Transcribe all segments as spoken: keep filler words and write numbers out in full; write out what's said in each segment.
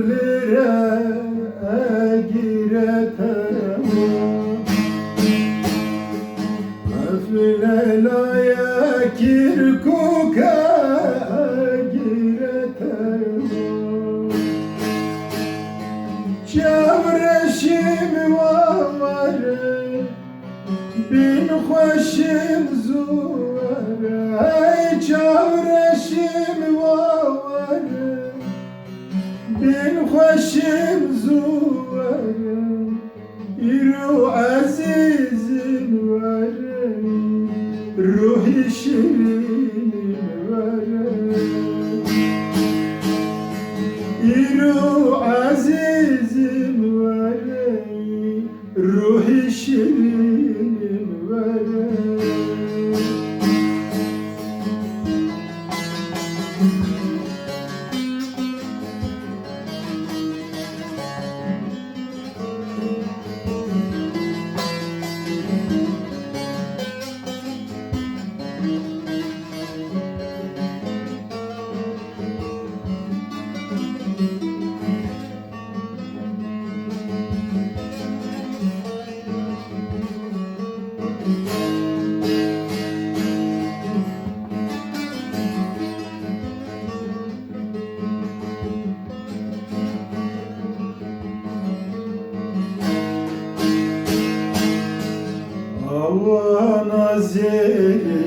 Lêre egîre tema. Qefile laye Kirkûke egîre tema. Çav reşîm wawere, bîn xweşîm zû were. Hey çav reşîm wawere, bîn xweşîm zû were. Îro ezîzîn were, ruhî şirînîn were. Îro ezîzîn were, ruhî şirînîn were. Awana zêrî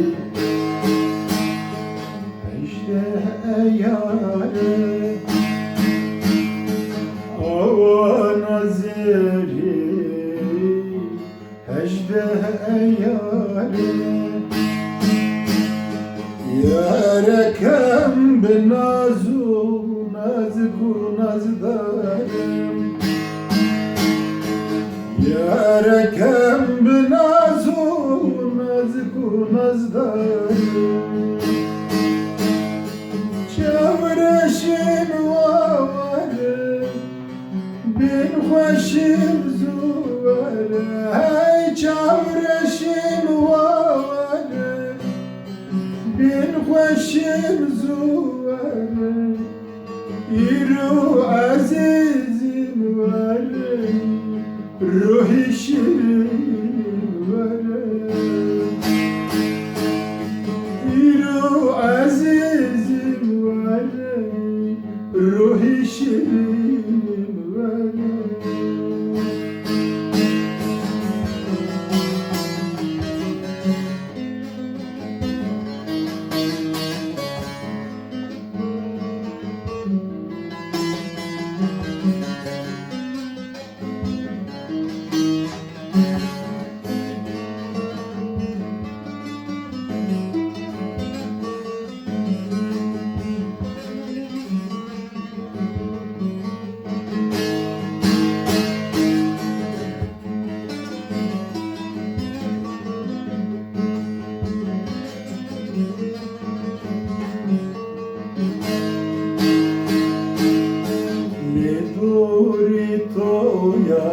hejdeh eyare. Awana zêrî hejdeh eyare. Yarekem bi naz û nazik û nazdarim. Yarekem bi naz û nazik û nazdarim. Çav reşîm wawere, bîn xweşîm zû were. Hey çav reşîm wawere, bîn xweşîm zû were. Îro ezîzîn were, ruhî şirîn were. Îro ezîzîn were, ruhî şirîn were. Lê dorê to ya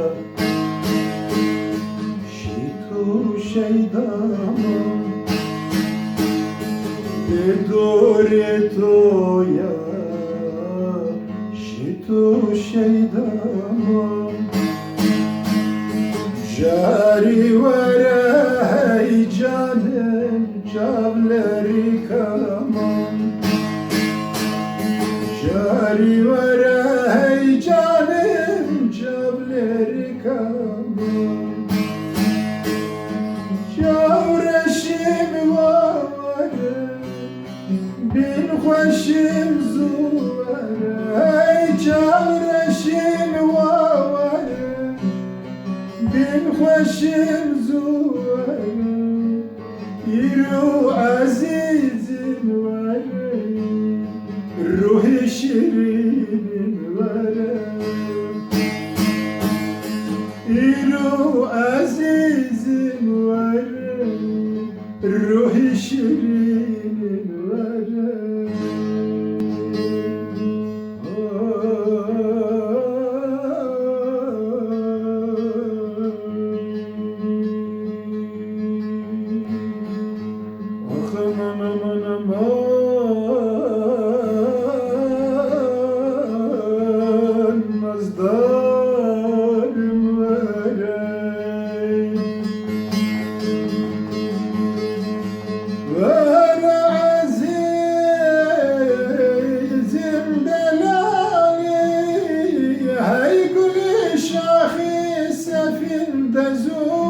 şît û şeyda ma. Lê dorê to ya şît û şeyda ma. Jarî were hey canim çavlerîka ma. Jarî were hey canim çavlerîka ma. Çav reşîm wawere, bîn xweşîm zû were. Hey çav reşîm wawere, bîn xweşîm zû were. Îro ezîzîn were, ruhî şirînîn were. Îro ezîzîn were, ruhî şirînîn were. Dezû